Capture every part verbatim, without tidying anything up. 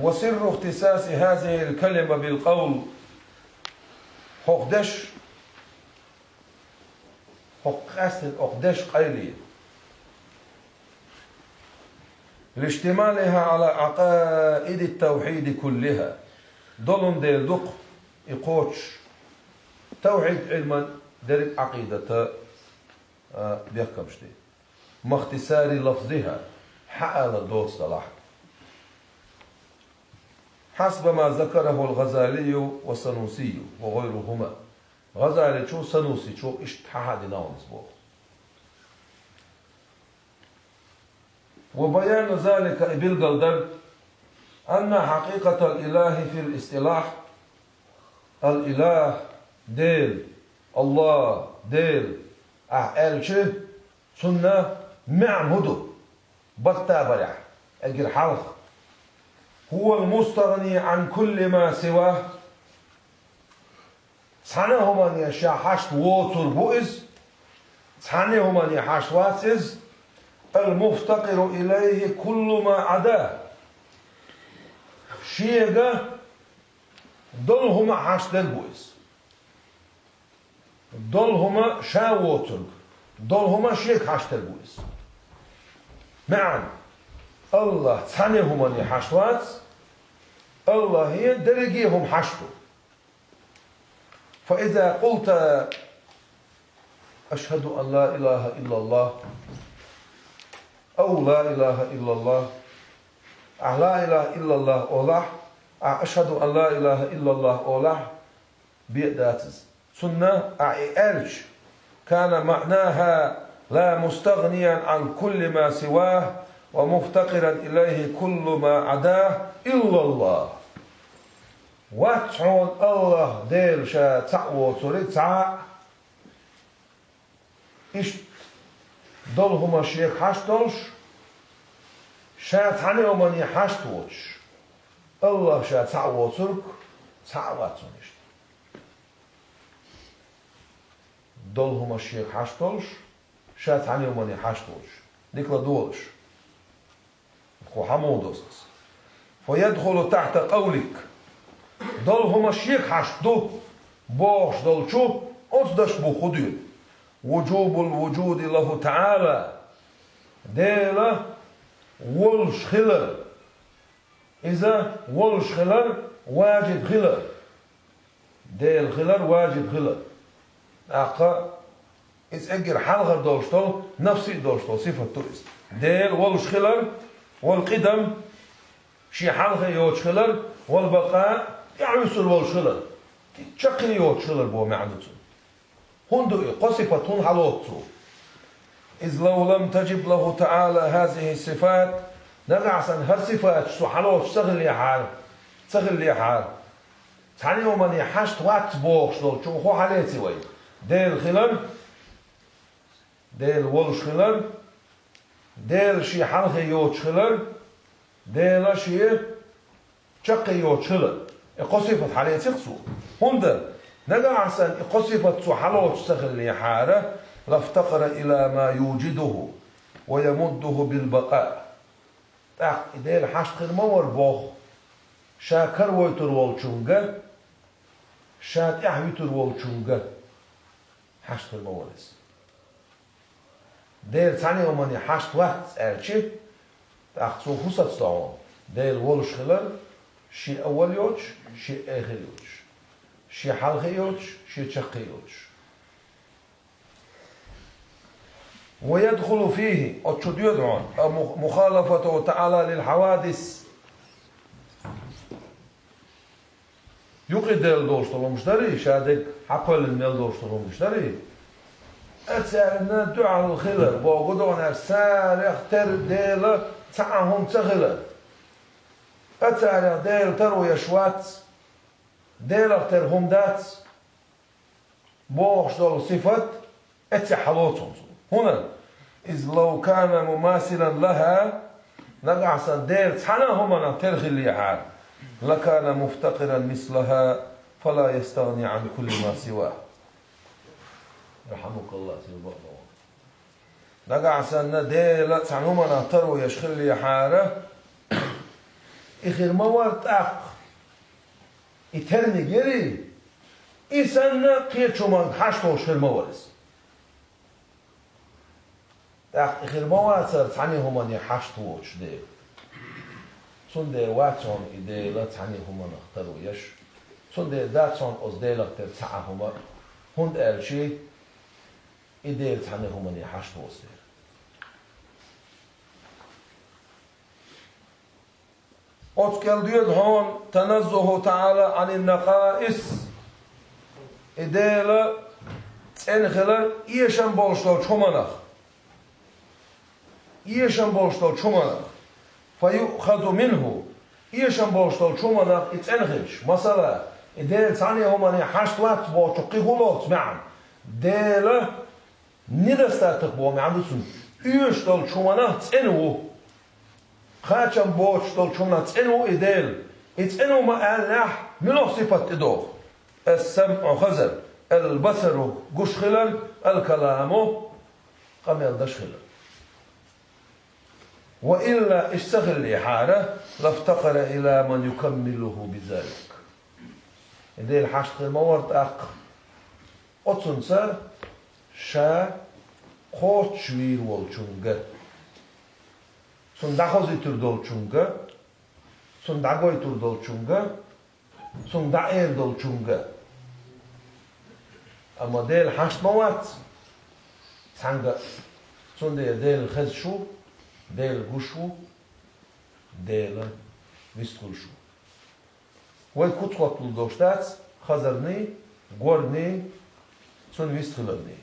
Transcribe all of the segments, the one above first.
وسر اختصاص هذه الكلمة بالقول. ХӀокху деш, хӀокху къаьстина хӀокху деш къайле. لاشتمالها على عقائد التوحيد كلها. Долун дела ду-кх и кхочуш тавхьид Ӏилман дерриг а Ӏакъидата, а, бехкамаш де. مع اختصار لفظها, хьаалар доцу делахь. حسب ما ذكره الغزالي والسنوسي وغيرهما. ГӀазаличо, Санусичо иштта хьахьадина хьуна иза боху. وبيان ذلك, и билгалдар, أن حقيقة الإله في الاصطلاح, الإله, Дела, АллахӀ, Дела, ахь аьлча, цунна маьӀна хӀун ду? Барт а барехь, эггара хьалха. هو المستغني عن كل ما سواه. Цхьана а хӀумане ша хьашт воцург ву иза, цхьана а хӀумане хьашт вац иза, المفتقر إليه كل ما عداه. Шега долу хӀума а хьашт дерг ву иза. Долу хӀума ша воцург, долу хӀума шега хьашт дерг ву иза. МаьӀна, АллахӀ цхьана а хӀумане хьашт вац, АллахӀе дерриге а хӀума хьашт ду. فإذا قلت: أشهد أن لا إله إلا الله، أو لا إله إلا الله, ахь لا إله إلا الله олахь, ахь أشهد أن لا إله إلا الله олахь, бен дац иза. Цунна ахь и аьлча, كان معناها: لا مستغنيا عن كل ما سواه، ومفتقرا إليه كل ما عداه إلا الله. Вац хьуна АллахӀ Дела ша цхьаъ воцург цхьа а, иштта долу хӀума шега хьашт долуш, ша цхьана а хӀумане хьашт воцуш, АллахӀ ша цхьаъ воцург цхьа а вац хьуна иштта. Долу хӀума шега хьашт долуш, ша цхьана а хӀумане хьашт воцуш, дика ладогӀалаш. Кху хьан муха дозу аса? فيدخل تحت قولك. Долу хӀума шега хьашт ду бохуш долчу оцу дашна бух хӀун доьду? وجوب الوجود له تعالى. Дела волуш хилар. Иза волуш хилар важиб хилар. Дела хилар важиб хилар. ТӀаккха иза эггара хьалхара долуш долу, нафси а долуш долу сифат ду иза. Дела волуш хилар, والقدم, шен хьалхе йоцуш хилар, والبقاء, тӀаьхьа вуьсур волуш хилар. Чаккхе йоцуш хилар боху маьӀна ду цуьнан. ХӀунда ду и кхо сифат, хӀунда хьалоцу цо? إذ لو لم تجب له تعالى هذه الصفات, нагахь санна хӀара сифаташ цо хьалоцуш ца хиллехьара, ца хиллехьара, цхьана а хӀумане хьашт вац бохуш долчух хӀун хьалеци вай? Дела хилар, Дела волуш хилар, Дела шен хьалхе йоцуш хилар, Дела шен чаккхе йоцуш хилар. И кхо сифат хьалецира цо. ХӀунда, нагахь санна и кхо сифат цо хьалоцуш ца хиллехьара, لافتقر إلى ما يوجده ويمده بالبقاء. ТӀаккха и Дела хьашт хир ма вара боху, ша каравойтур волчунга, ша тӀаьхьа вуьтур волчунга хьашт хир ма вара иза. Дела цхьана а хӀумане хьашт вац аьлча, тӀаккха цо хӀун сацадо хьуна? Дела волуш хилар, шен аввал йоцуш, шен эхир йоцуш, шен хьалхе йоцуш, шен чаккхе йоцуш. ويدخل فيه, оцу чу доьду хьуна, а, му-, مخالفته تعالى للحوادث. Юкъе Дела долуш долу хӀумаш дарий, ша дерг хьакхоьллина мел долуш долу хӀумаш дарий? Царна дуьхьал хилар, боху гу догӀанаш, царех тера Дела цхьа а хӀума ца хилар. Царех Дела таро еш вац, Делах тера хӀума дац. Бохуш долу сифат эццехь хьалоцу цо. ХӀунда? إذ لو كان مماثلا لها, нагахь санна Дела цхьана а хӀуманах тера хиллехьара, لكان مفتقرا مثلها فلا يستغني عن كل ما سواه. رحمك الله, сийлахь бакъдолуш. Нагахь санна Дела цхьана хӀуманах таро еш хиллехьара, И хир ма вара тӀаккха. И терниг яри, и санна кхечу хӀуманга хьашт волуш хир ма вара иза. ТӀаккха и хир ма вацара цхьана хӀумане хьашт воцуш Дела. Цундела вац хьуна и Дела цхьана хӀуманах таро еш. Цундела дац хьуна оцу Делах тера цхьа а хӀума, хӀунда аьлча и Дела цхьана хӀумане хьашт воцу дела. Оцу кӀел доьду хьуна таназзуху таӀала Ӏанин накъаис. И Дела цӀена хилар эшам болуш долчу хӀуманах. Эшам болуш долчу хӀуманах. Фа юъхазу минху. Эшам болуш долчу хӀуманах и цӀена хилча. Масала, и Дела цхьана хӀумане хьашт вац бохучух кхин хӀун лоцу маьӀна? Дела недостаток боху маьӀна ду цуьнан. Оьшуш долчу хӀуманах цӀена ву. Кхачам боцуш долчу хӀуманах цӀена ву и Дела. И цӀена ву ма аьллехь, муьлха сипат тӀедогӀу? Ас-самъу хазар, ал-басару гуш хилар, ал-каламу къамел даш хилар. Ва илла иштта ца хиллехьара, лафтакъара ила ман юкаммилуху бизалик. И Дела хьашт хир ма вара тӀаккха. Оцунца ша кхочушвийр волчунга, цунна дӀахозуьйтур долчунга, цунна дӀагойтур долчунга, цунна дӀаэр долчунга. Амма Дела хьашт ма вац цхьаьнга а. Цундела Дела хезаш ву, Дела гуш ву, Дела вистхуьлуш ву. Вай куц хотталур долуш дац хазарний, горний, цунна вист хиларний.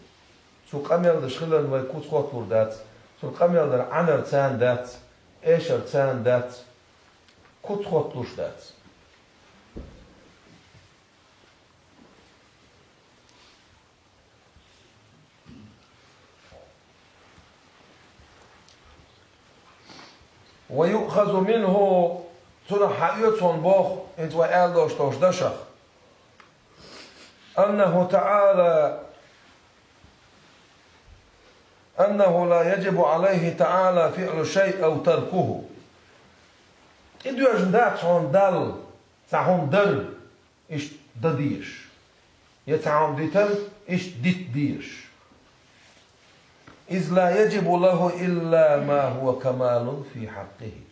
Цу къамел даш хиларна вай куц хотталур дац, цунна къамел дар Ӏанар царна дац, эшар царна дац, куц хотталуш дац. Ва юъхазу минху, цунах хьаоьцу хьуна боху, хӀинца вай аьлла долуш долчу дашах. Аннаху таӀала, аннаху ла яжибу Ӏалайхи таӀала фиълу шай ав таркуху. ТӀедоьжна дац хьуна Далла цхьа хӀума дар, иштта дан дезаш. Я цхьа хӀума дитар, иштта дита дезаш. Из ла яжибу лаху илла ма хӀуа камалун фи хьаккъихи.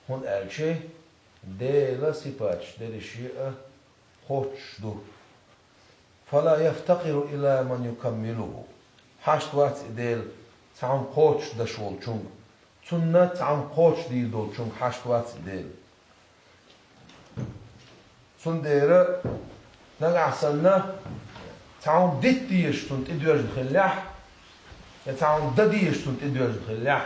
ХӀунда аьлча Делан сипаташ дерриш а кхоччуш ду. Фала яфтакъиру ила ман юкаммилуху. Хьашт вац и Дела цхьа хӀума кхоччуш даш волчунга. Цунна цхьа хӀума кхочушдийр долчунга хьашт вац и Дела. Цундела нагахь санна цхьа хӀума дита дезаш цунна тӀедоьжна хиллехь, я цхьа хӀума дан дезаш цунна тӀедоьжна хиллехь,